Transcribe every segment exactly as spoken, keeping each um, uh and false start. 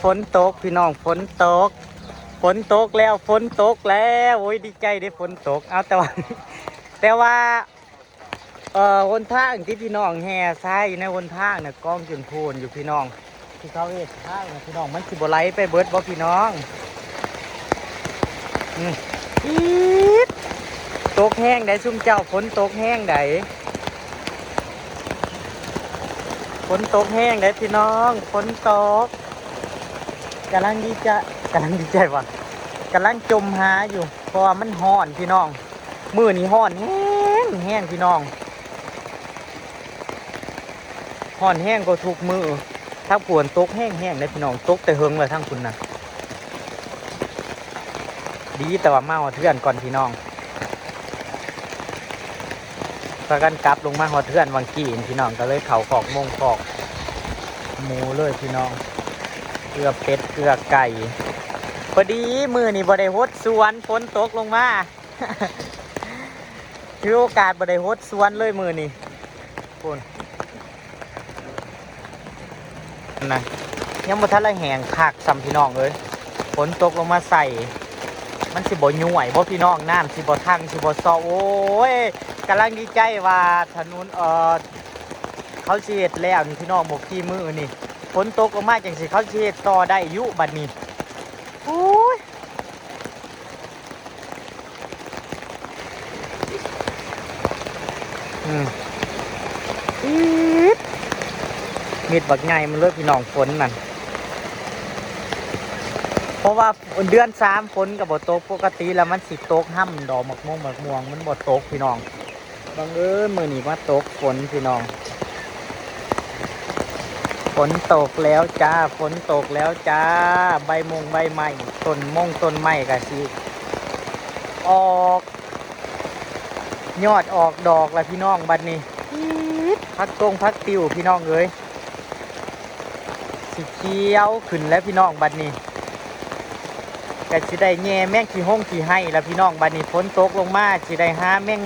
ฝนตกพี่น้อง ฝนตก ฝนตกแล้ว ฝนตกแล้ว โอ้ย ดีใจเด้ฝนตก เอาแต่ว่า แต่ว่า เอ่อ หนทางที่พี่น้องแห่ทรายอยู่ในหนทางน่ะ กองจนโพนอยู่พี่น้อง ที่เขาเฮ็ดทางน่ะพี่น้อง มันสิบ่ไหลไปเบิดบ่พี่น้อง อืม อี๊ด ตกแฮงได๋ซุมเจ้า ฝนตกแฮงได๋ ฝนตกแฮงได๋พี่น้อง ฝนตก กำลังดีใจ กำลังดีใจว่ะ กำลังจมหาอยู่ เพราะว่ามันฮ้อนพี่น้อง มื้อนี้ฮ้อนแฮงแฮงพี่น้อง ฮ้อนแฮงกว่าทุกมื้อ ทางพุ้นตกแฮงแฮงเด้พี่น้อง ตกแต่เฮิงแล้วทางพุ้นน่ะ ดีแต่ว่ามาฮอดเฮือนก่อนพี่น้อง พากันกลับลงมาฮอดเฮือนวังกี้พี่น้อง ก็เลยเข้าคอกมงคอกหมูเลยพี่น้อง เกือเป็ดเกือไก่ พอดีมื้อนี้บ่ได้หดสวน ฝนตกลงมา ถือโอกาสบ่ได้หดสวนเลยมื้อนี้ พุ้น นะ ยังบ่ทันละแห้งคักซ้ำพี่น้องเอ้ย ฝนตกลงมาใส่ มันสิบ่ย้วยบ่พี่น้อง น้ำสิบ่ทังสิบ่ซอ โอ้ย กำลังดีใจว่าถนน เอ่อ เขาสิเฮ็ดแล้วนี่พี่น้อง บ่กี่มื้อนี่ ฝนตกลงมาจั่งซี้ เขาสิเฮ็ดต่อได้อยู่บัดนี้ โอ้ย อืม อี๊ด มิดบักใหญ่มันเลยพี่น้อง ฝนนั่น เพราะว่าเดือนสามฝนก็บ่ตก ปกติแล้วมันสิตกห่ำดอกหมากม่วง หมากม่วง มันบ่ตกพี่น้อง บังเอิญมื้อนี้มาตกฝนพี่น้อง ฝนตกแล้วจ้า ฝนตกแล้วจ้า ใบมงใบไม้ ต้นมงต้นไม้ก็สิออก ยอดออกดอกแล้วพี่น้อง บัดนี้ อี๊ด ผักตงผักติ้วพี่น้องเอ้ย สิเขียวขึ้นแล้วพี่น้อง บัดนี้ ก็สิได้แย่แมงขี้ฮงขี้ไฮ่แล้วพี่น้อง บัดนี้ ฝนตกลงมา สิได้หาแมง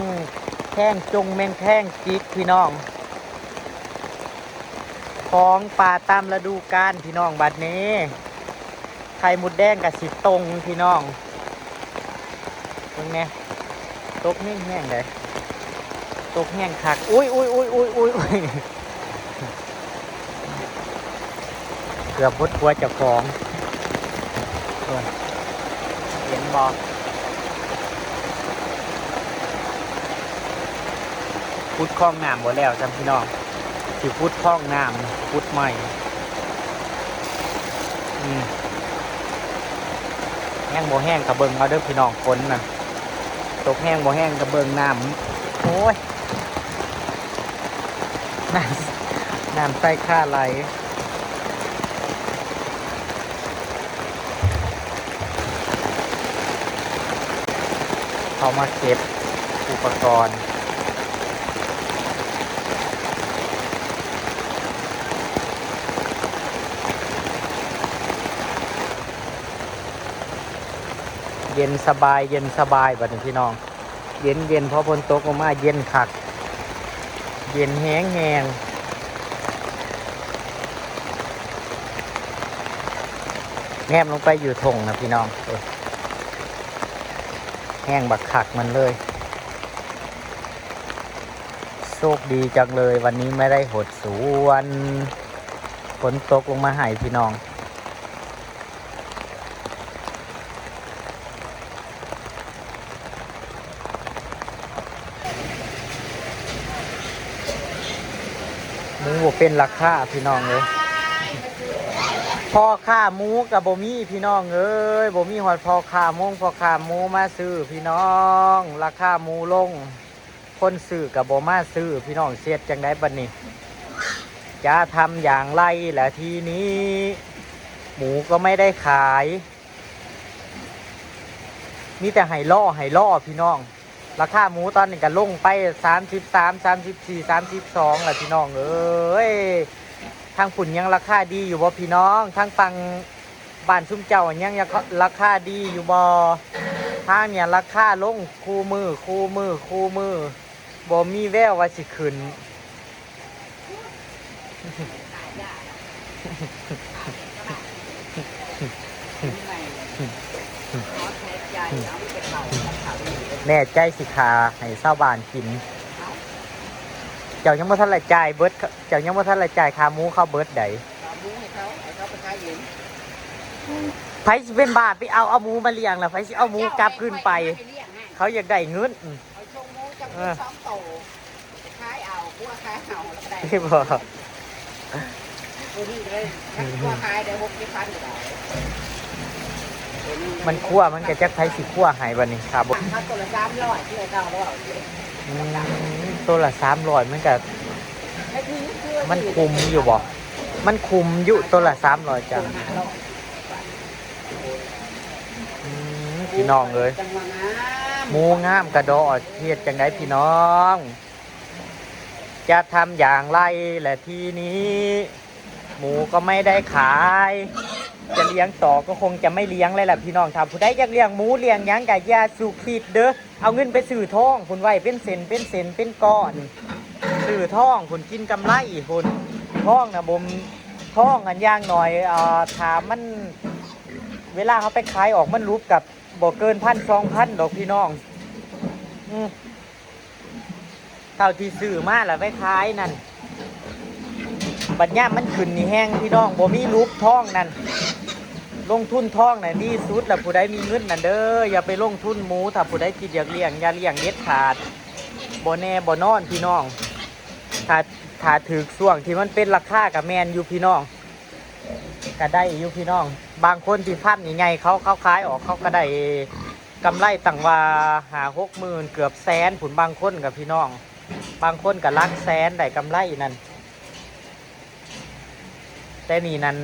แคงจงแมงแคงจิกพี่น้อง ของป่าตามฤดูกาลพี่น้อง บัดนี้ ไข่มดแดงก็สิตงพี่น้อง เบิ่งแหน่ ตกแฮงๆ เด้ ตกแฮงคัก อุ๊ย อุ๊ย อุ๊ย อุ๊ย อุ๊ย เกือบหดหัวเจ้าของ เออ เห็นบ่ ขุดคลองน้ำบ่แล้วจ้ะพี่น้อง สิขุดคลองน้ำ ขุดใหม่ อืม แฮงบ่แฮงก็เบิ่งเอาเด้อพี่น้อง ฝนน่ะ ตกแฮงบ่แฮงก็เบิ่งน้ำ โอ้ย น้ำ น้ำใส่ขาไหล เขามาเก็บอุปกรณ์ เย็นสบาย เย็นสบายบัดนี้พี่น้อง เย็นเย็น พอฝนตกลงมาเย็นคัก เย็นแฮงแฮง แนมลงไปอยู่ท่งนะพี่น้อง เออ แฮงบักคักมันเลย โชคดีจังเลย วันนี้ไม่ได้หดสวน ฝนตกลงมาให้พี่น้อง หมูบ่เป็นราคาพี่น้องเอ้ย พ่อค้าหมูก็บ่มีพี่น้องเอ้ย บ่มีฮอดพ่อค้ามงพ่อค้าหมูมาซื้อพี่น้อง ราคาหมูลง คนซื้อก็บ่มาซื้อพี่น้อง สิเฮ็ดจั่งใดบัดนี้ จะทำอย่างไรล่ะทีนี้ หมูก็ไม่ได้ขาย มีแต่ให้รอ ให้รอพี่น้อง ราคาหมูตอนนี้ก็ลงไปสามสิบสาม สามสิบสี่ สามสิบสองล่ะพี่น้องเอ้ย ทางพุ้นยังราคาดีอยู่บ่พี่น้อง ทางฝั่งบ้านซุมเจ้ายังราคาดีอยู่บ่ ทางเนี่ยราคาลงคู่มื้อ คู่มื้อ คู่มื้อ บ่มีแววว่าสิขึ้น แน่ใจสิฆ่าให้ชาวบ้านกิน เจ้ายังบ่ทันละจ่ายเบิด เจ้ายังบ่ทันละจ่ายค่าหมูเขาเบิดใด เอาหมูให้เขาให้เขาไปขายเอง ไผสิเป็นบ้าไปเอาเอาหมูมาเลี้ยงล่ะ ไผสิเอาหมูกลับคืนไป เลี้ยงให้ เขาอยากได้เงิน เอาชงหมูจับ เออ สองโตขายเอาบัวขายเอาแล้วก็ได้ ที่บอก ตัวนี้เลยบัวขายได้หกเจ็ดพันก็ได้ มันคั่วมันก็จักไผสิคั่วให้บัดนี้ครับ ถ้าตัวละสามร้อยที่เราเจ้าร้อย อืมตัวละสามร้อยมันก็ ไม่ถือคือ มันคุ้มอยู่บ่ มันคุ้มอยู่ตัวละสามร้อยจ้ะ ห้าร้อย อืมพี่น้องเอ้ย จังหวะงาม หมูงามกระดอเฮ็ดจังไดพี่น้อง จะทำอย่างไรแหละทีนี้ หมูก็ไม่ได้ขาย จะเลี้ยงต่อก็คงจะไม่เลี้ยงเลยแหละพี่น้อง ถ้าผู้ใดอยากเลี้ยงหมูเลี้ยงหยังก็อย่าสู่คิดเด้อ เอาเงินไปซื้อทองพุ้นไว้เป็นเส้นเป็นเส้นเป็นก้อน ซื้อทองพุ้นกินกำไรพุ้น ทองนะบ่ม ทองอันอย่างน้อย เอ่อ ถ้ามัน เวลาเขาไปขายออกมันหลุดกับบ่เกินพันสองพันดอกพี่น้อง อืม เท่าที่ซื้อมาแล้วไปขายนั่น บัดยามมันขึ้นนี่แฮงพี่น้อง บ่มีหลุดทองนั่น ลงทุนทองน่ะดีสุดละ ผู้ใดมีเงินนั่นเด้อ อย่าไปลงทุนหมู ถ้าผู้ใดคิดอยากเลี้ยง อย่าเลี้ยงเด็ดขาด บ่แน่บ่นอนพี่น้อง ถ้า ถ้าถืกช่วงที่มันเป็นราคาก็แม่นอยู่พี่น้อง ก็ได้อยู่พี่น้อง บางคนที่ฟาร์มใหญ่ๆเขา เขาขายออกเขาก็ได้กำไรตั้งว่าห้าหกหมื่น เกือบแสนพุ้น บางคนกับพี่น้อง บางคนก็หลักแสนได้กำไรนั่น แต่นี่นั่น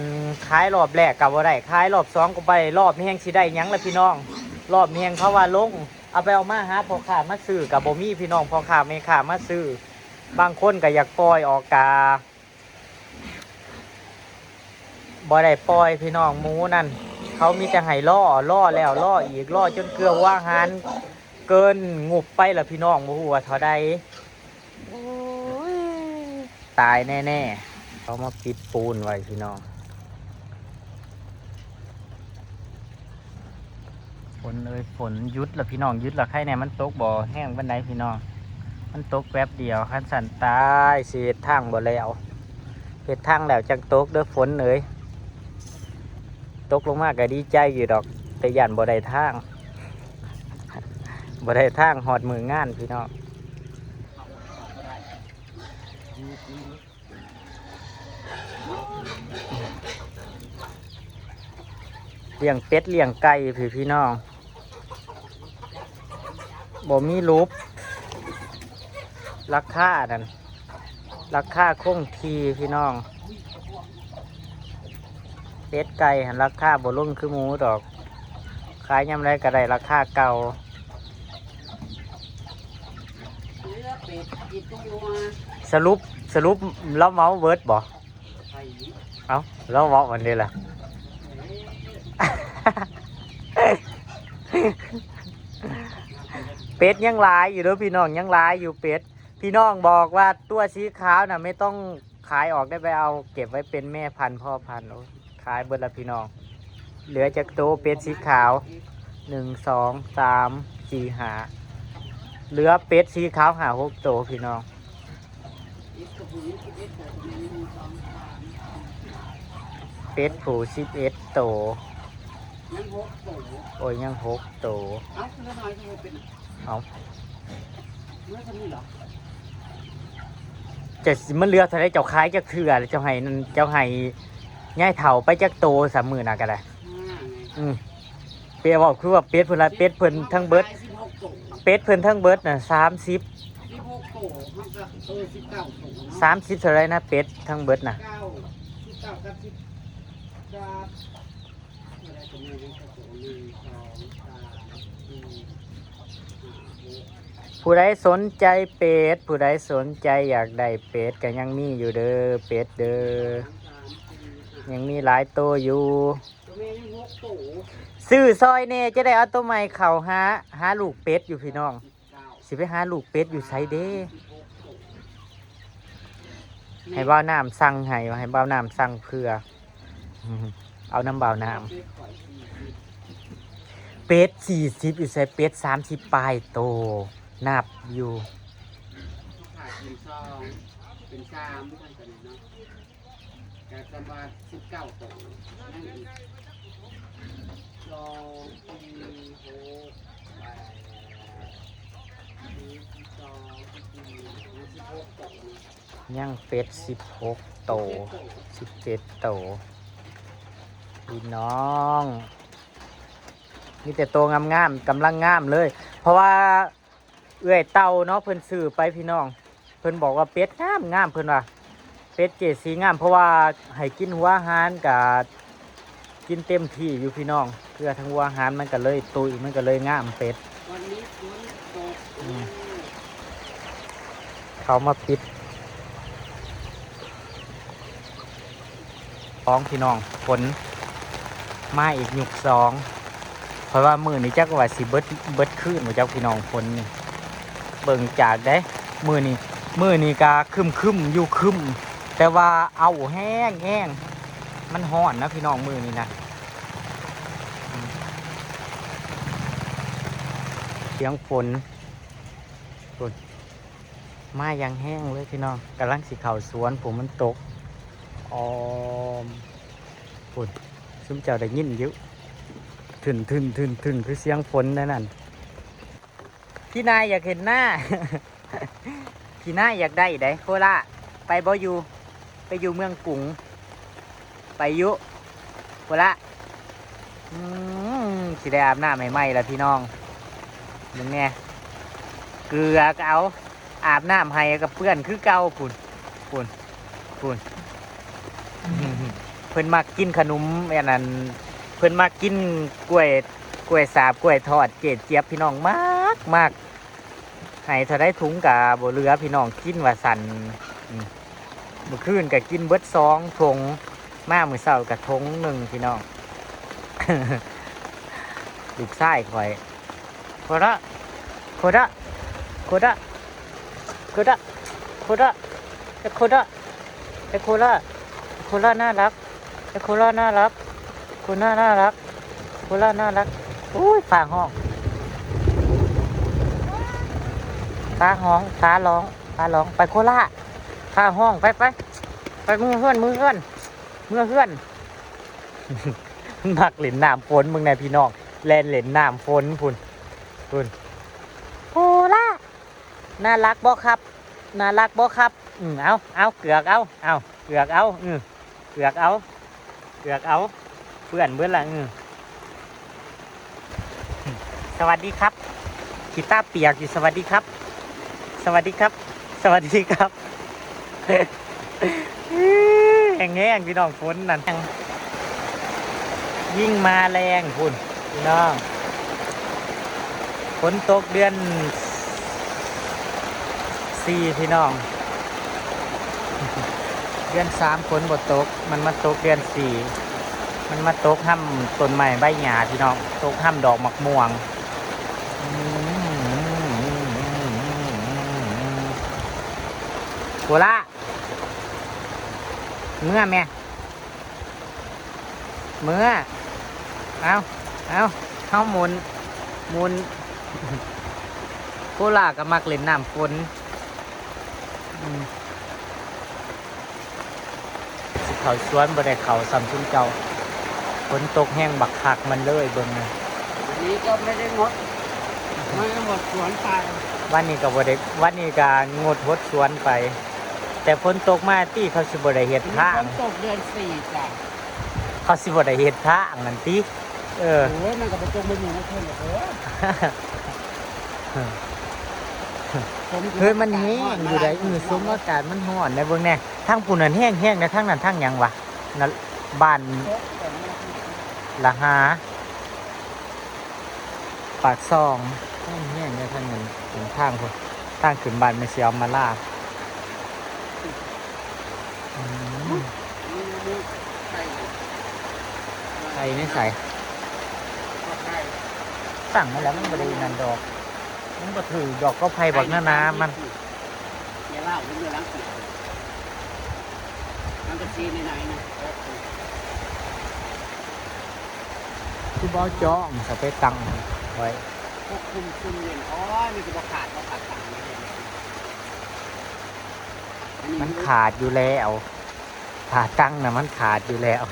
ขายรอบแรกก็บ่ได้ ขายรอบสองก็บ่ได้ รอบนี้แฮงสิได้หยังล่ะพี่น้อง รอบนี้แฮงเขาว่าลง เอาไปเอามาหาพ่อค้ามาซื้อก็บ่มีพี่น้อง พ่อค้าแม่ค้ามาซื้อ บางคนก็อยากปล่อยออกกา บ่ได้ปล่อยพี่น้องหมูนั่น เขามีแต่ให้ล่อ ล่อแล้วล่ออีก ล่อจนเกลือหัวอาหารเกินงบไปละพี่น้อง บ่ฮู้ว่าเท่าใด โอ้ย ตายแน่ๆ เขามาปิดปูนไว้พี่น้อง ฝนเอ้ย ฝนหยุดละพี่น้อง หยุดละ ใครแน่มันตกบ่แฮงปานใดพี่น้อง มันตกแป๊บเดียว คันสั่นตายสิเฮ็ดทางบ่แล้ว เฮ็ดทางแล้วจังตกเด้อฝนเอ้ย ตกลงมาก็ดีใจอยู่ดอก แต่ย้านบ่ได้ทาง บ่ได้ทางฮอดมื้องานพี่น้อง เลี้ยงเป็ดเลี้ยงไก่พี่พี่น้อง บ่มีหลุด ราคานั่น ราคาคงที่พี่น้อง เป็ดไก่หั้นราคาบ่ลงคือหมูดอก ขายยามใดก็ได้ราคาเก่า เลือเป็ดกินตัว สรุป สรุปลาวเหมาเบิดบ่ ไข่ เอ้าลาวเว้าอันนี้ล่ะ เป็ดยังหลายอยู่เด้อพี่น้อง ยังหลายอยู่เป็ด พี่น้องบอกว่าตัวสีขาวน่ะไม่ต้องขายออก ได้ไปเอาเก็บไว้เป็นแม่พันธุ์พ่อพันธุ์ โอ้ย ขายเบิดละพี่น้อง เหลือจักโตเป็ดสีขาว หนึ่ง สอง สาม สี่ ห้า เหลือเป็ดสีขาวห้าหกโตพี่น้อง เป็ดผู้สิบเอ็ดโต ยังหกโต โอ้ย ยังหกโต เอ้าคือน้อยที่เป็น เอา เมื่อสมีเหรอ จะมันเหลือเท่าไรเจ้าขายจักเทื่อ เจ้าให้นั่น เจ้าให้ยายเฒ่าไปจักโตสามมื้อน่ะก็ได้ ห้าไง อืม เปียบอกคือว่าเป็ดเพิ่นละ เป็ดเพิ่นทั้งเบิด สิบหกโต เป็ดเพิ่นทั้งเบิดน่ะ สามสิบ สิบหกโตมันก็เออสิบเก้าโตเนาะ สามสิบเท่าไรนะ เป็ดทั้งเบิดน่ะ เก้าสิบเก้ากับสิบกับอะไรก็ไม่รู้ครับผมหนึ่งสองสามสี่ห้าหก ผู้ใดสนใจเป็ด ผู้ใดสนใจอยากได้เป็ดก็ยังมีอยู่เด้อ เป็ดเด้อ ยังมีหลายโตอยู่ ตัวแม่ยังหกโต ซื้อซอยแหน่ จะได้เอาโตใหม่เข้าหา หาลูกเป็ดอยู่พี่น้อง สิไปหาลูกเป็ดอยู่ไสเด้ ให้บ่าวน้ำสั่งให้ ให้บ่าวน้ำสั่งเผื่อ เอานำบ่าวน้ำ เป็ดสี่สิบอยู่ไส เป็ดสามสิบปลายโต นับอยู่ ขาดเป็นสองเป็นสามท่านกันเนาะ ก็สามารถสิบเก้าตัว ยังอีกสองสี่หกแปดสิบสองสิบสี่สิบหกตัว ยังเป็ดสิบหกโต สิบเจ็ดตัว พี่น้อง มีแต่โตงามๆ กำลังงามเลย เพราะว่าเอื้อยเต่าเนาะ เพิ่นซื้อไปพี่น้อง เพิ่นบอกว่าเป็ดงามๆ เพิ่นว่า เป็ดเกรดสีงาม เพราะว่าให้กินหัวอาหารกะกินเต็มที่อยู่พี่น้อง เพื่อทั้งหัวอาหารมันก็เลยตุย มันก็เลยงามเป็ด วันนี้ฝนตก อืม เขามาปิด สองพี่น้อง ฝนมาอีกยุกสอง เพราะว่ามื้อนี้จักว่าสิเบิด เบิดคืนบ่จักพี่น้อง ฝนนี่ เบิ่งจากเด้ มื้อนี้ มื้อนี้ก็ครึ้มๆ อยู่ครึ้ม แต่ว่าเอาแฮงแฮง มันร้อนนะพี่น้อง มื้อนี้นะ อืม เสียงฝน ฝน มาอย่างแฮงเลยพี่น้อง กำลังสิเข้าสวน ฝนมันตก ออม ฝน ซุมเจ้าได้ยินอยู่ ทึ่นๆๆๆ คือเสียงฝนนั่นนั่น พี่นายอยากเห็นหน้า พี่นายอยากได้ไดโคราช ไปบ่อยู่ ไปอยู่เมืองกรุง ไปอยู่ โคราช อืม สิได้อาบน้ำให้ใหม่ละพี่น้อง มึงแน่ เกือกเอา อาบน้ำให้ก็เปื้อนคือเก่า พุ้น พุ้น พุ้น เพิ่นมักกินขนมอันนั้น เพิ่นมักกินกล้วย กล้วยสาบ กล้วยทอด เจ๊เจี๊ยบพี่น้อง มัก มัก ให้เท่าใดถุงก็บ่เหลือพี่น้อง กินว่าซั่น อืม มื้อคืนก็กินเบิดสองถุง มามื้อเช้าก็ถุงหนึ่งพี่น้อง ลูกชายข้อย โคระ โคระ โคระ โคระ โคระ เอโคระ เอโคระ โคระน่ารัก เอโคระน่ารัก โคระน่ารัก โคระน่ารัก อุ้ย ฟ้าฮ้อง ฟ้าฮ้อง ฟ้าร้อง ฟ้าร้อง ไปโคราช ฟ้าฮ้อง ไป ไป ไป มือเฮือน มือเฮือน มือเฮือน มักเล่นน้ำฝน มึงแน่พี่น้อง แล่นเล่นน้ำฝน พุ้น พุ้น โคราช น่ารักบ่ครับ น่ารักบ่ครับ อืม เอา เอา เกือกเอา เอา เกือกเอา อืม เกือกเอา เกือกเอา เปื้อนเบิดละ อืม สวัสดีครับ ขี้ตาเปียกอยู่ สวัสดีครับ สวัสดีครับ สวัสดีครับ แห้งๆ พี่น้อง ฝนนั่น ยิ่งมาแรงพุ้น พี่น้อง ฝนตกเดือนสี่ พี่น้อง เดือนสามฝนบ่ตก มันมาตกเดือนสี่ มันมาตกฮ่ำต้นไม้ใบหญ้าพี่น้อง ตกฮ่ำดอกหมากม่วง อืม โคราช เมือแม่ เมือ เอา เอา เฮาหมุน หมุน โคราชก็มักเล่นน้ำฝน อืม สิเข้าสวนบ่ได้เข้าซ้ำซุมเจ้า ฝนตกแฮงบักคักมันเลยเบิ่งนะ วันนี้ก็ไม่ได้งด ไม่ได้งดสวนไป วันนี้ก็บ่ได้ วันนี้ก็งดหดสวนไป แต่ฝนตกมาติเขาสิบ่ได้เห็ดทาง ฝนตกเดือนสี่จ้ะ เขาสิบ่ได้เห็ดทางนั่นติ เออ โอ้ย มันก็บ่ตกบ่อยู่ในเพิ่นหรอกเด้อ เฮ้ย มันแฮงอยู่ได๋ เออ ซุมอากาศมันร้อนได๋ เบิ่งแน่ ทางพุ้นนั่นแฮงๆ นะ ทางนั้นทางหยังวะ นั่น บ้านละหา ปากซอง แฮงๆ นะ ทางนั้น เป็นทางพุ้น ทางขึ้นบ้านแม่เสียวมาลา อืม ไข่ในใส สั่งมาแล้วมันบ่ได้นั่นดอก มันบ่ถืกดอก ก็ไผ่บักหนาๆ มัน อย่าเล่าเรื่องหลังสิ มันก็ซีในไหนนะ คือบ่เอาจ้องสะไปตั้งไว้ ควบคุมซุ่มเย็น อ๋อ นี่คือบ่ขาดบ่ขาดตังค์นะเนี่ย อันนี้ มันขาดอยู่แล้ว ขาตั้งนะมันขาดอยู่แล้ว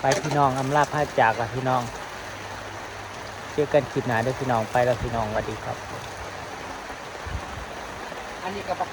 ไปพี่น้อง อำลาพาจากละพี่น้อง เจอกันคลิปหน้าเด้อพี่น้อง ไปแล้วพี่น้อง สวัสดีครับ อันนี้กับบัก